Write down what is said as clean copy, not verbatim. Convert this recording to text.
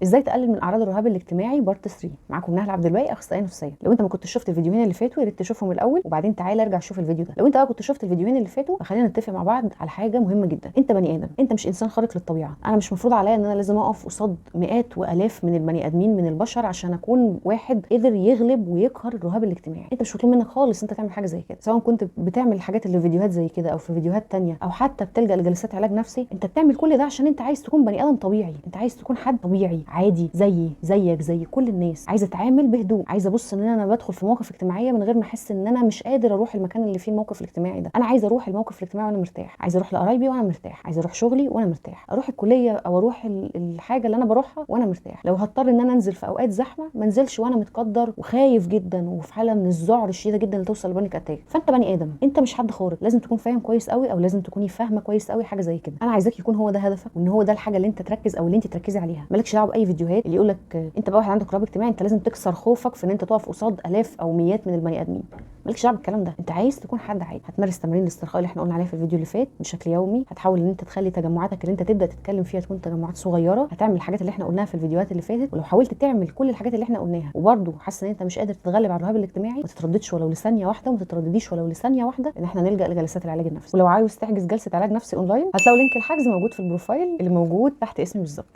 ازاي تقلل من اعراض الرهاب الاجتماعي part 3. معاكم نهله عبد الباقي، اخصائية نفسية. لو انت ما كنتش شفت الفيديوهين اللي فاتوا يا ريت تشوفهم الاول وبعدين تعالى ارجع شوف الفيديو ده. لو انت بقى كنت شفت الفيديوهين اللي فاتوا فخلينا نتفق مع بعض على حاجة مهمة جدا. انت بني ادم، انت مش انسان خارق للطبيعة. انا مش مفروض عليا ان انا لازم اقف قصاد مئات والاف من البني ادمين من البشر عشان اكون واحد قدر يغلب ويقهر الرهاب الاجتماعي. انت مش مطلوب منك خالص انت تعمل حاجة زي كده، سواء كنت بتعمل الحاجات اللي في فيديوهات زي كده او في فيديوهات تانية او حتى بتلجأ لجلسات علاج نفسي. انت بتعمل كل ده عشان انت عايز تكون بني ادم طبيعي، انت عايز تكون حد طبيعي عادي زيي زيك زي كل الناس. عايزه اتعامل بهدوء، عايزه ابص ان انا بدخل في مواقف اجتماعية من غير ما احس ان انا مش قادر اروح المكان اللي فيه الموقف الاجتماعي ده. انا عايزه اروح الموقف الاجتماعي وانا مرتاح، عايزه اروح لقرايبي وانا مرتاح، عايزه اروح شغلي وانا مرتاح، اروح الكلية او اروح الحاجة اللي انا بروحها وانا مرتاح. لو هضطر ان انا انزل في اوقات زحمة ما انزلش وانا متقدر وخايف جدا وفي حاله من الذعر الشديدة جدا اللي توصل ل panic attack. فانت بني ادم، انت مش حد خارق، لازم تكون فاهم كويس قوي او لازم تكوني فاهمه كويس قوي حاجة زي كده. انا عايزاك يكون هو ده هدفك وان هو ده الحاجة اللي انت تركز او اللي انت تركزي عليها. مالكش دعوه باي فيديوهات اللي يقول لك انت بقى واحد عندك رهاب اجتماعي انت لازم تكسر خوفك في ان انت تقف قصاد الاف او مئات من البني ادمين. مالكش دعوه بالكلام ده، انت عايز تكون حد عادي. هتمارس تمارين الاسترخاء اللي احنا قلنا عليها في الفيديو اللي فات بشكل يومي، هتحاول ان انت تخلي تجمعاتك اللي انت تبدا تتكلم فيها تكون تجمعات صغيرة، هتعمل الحاجات اللي احنا قلناها في الفيديوهات اللي فاتت. ولو حاولت تعمل كل الحاجات اللي احنا قلناها وبرده حاسس ان انت مش قادر تتغلب على الرهاب الاجتماعي، ما تترددش ولو لثانيه واحدة وما تتردديش ولو لثانيه واحدة ان احنا نلجا لجلسات العلاج النفسي. ولو عاوز تحجز جلسه علاج نفسي اونلاين هتلاقوا link الحجز موجود في ال profile اللي موجود تحت اسمي بالظبط.